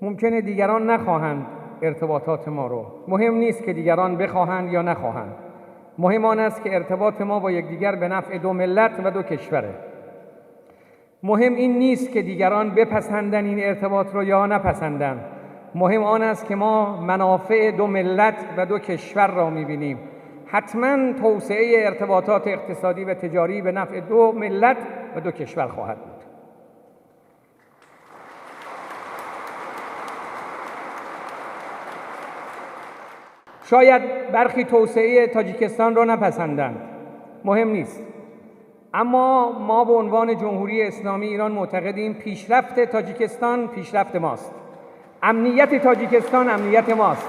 Мумкине дигарон нахоҳанд иртибототи моро. Муҳим нест ки дигарон бихоҳанд ё нахоҳанд. Муҳим он аст ки иртиботи мо бо якдигар ба нафъи ду миллат ва ду кишваре. Муҳим ин нест ки дигарон бипасанданд ин иртибот ро ё напасанданд. Муҳим он аст ки мо манофеи ду миллат ва ду кишвар ро мебинем. Ҳатман тавсеаи иртибототи иқтисодӣ ва тиҷорӣ ба нафъи ду миллат ва ду кишвар хоҳад буд. Шояд бархи тавсеаи Тоҷикистон ро напасанданд, муҳим нест. Аммо мо ба унвони Ҷумҳурии Исломии Эрон муътақидем пешрафти Тоҷикистон пешрафти мост, амнияти Тоҷикистон амнияти мост.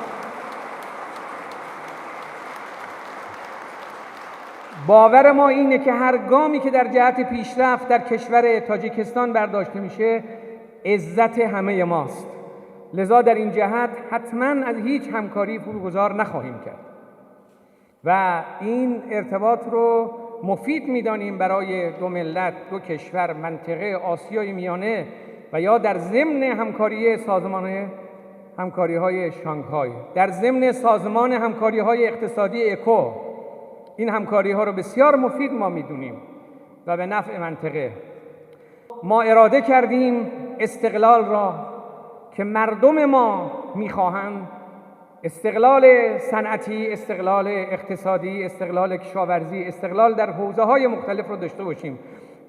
Бовари мо ине ки ҳар гоме ки дар ҷиҳати пешрафт дар кишвари Тоҷикистон бардошта мише иззати ҳамаи мост. Лизо дар ин ҷиҳат ҳатман аз ҳеҷ ҳамкорӣ фурӯгузор нахоҳем кард ва ин иртибот ро муфид медонем барои ду миллат, ду кишвар, минтақаи Осиёи Миёна ва ё дар зимни ҳамкории созмони ҳамкориҳои Шанхай, дар зимни созмони ҳамкориҳои иқтисодии ЭКО. Ин ҳамкориҳоро бисёр муфид мо медонем ва ба нафъи минтақа. Мо ирода кардем истиқлол ро ки мардуми мо мехоҳанд, истиқлоли санъатӣ, истиқлоли иқтисодӣ, истиқлоли кишоварзӣ, истиқлол дар ҳавзаҳои мухталиф ро дошта бошем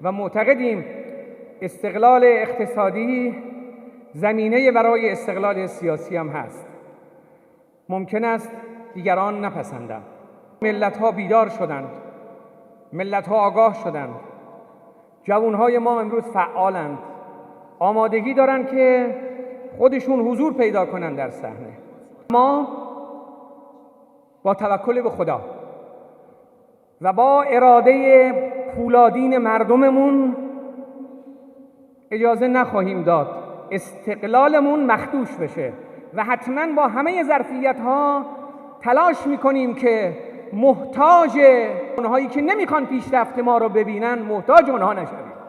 ва муътақидем истиқлоли иқтисодӣ замина барои истиқлоли сиёсӣ ҳам ҳаст. Мумкин аст дигарон напасанданд. Миллатҳо бедор шуданд, миллатҳо огоҳ шуданд, ҷавонҳои мо имрӯз фаъоланд, омодагӣ доранд ки худашон ҳузур пайдо кунанд дар саҳна. Мо бо таваккул ба Худо ва бо иродаи пӯлодини мардумамон иҷоза нахоҳем дод истиқлоламон махдуш бشه ва ҳатман бо ҳамаи зарфиятҳо талош мекунем ки муҳтоҷ онҳое ки намехоҳанд пешрафти мо ро бибинанд, муҳтоҷ онҳо нашавем.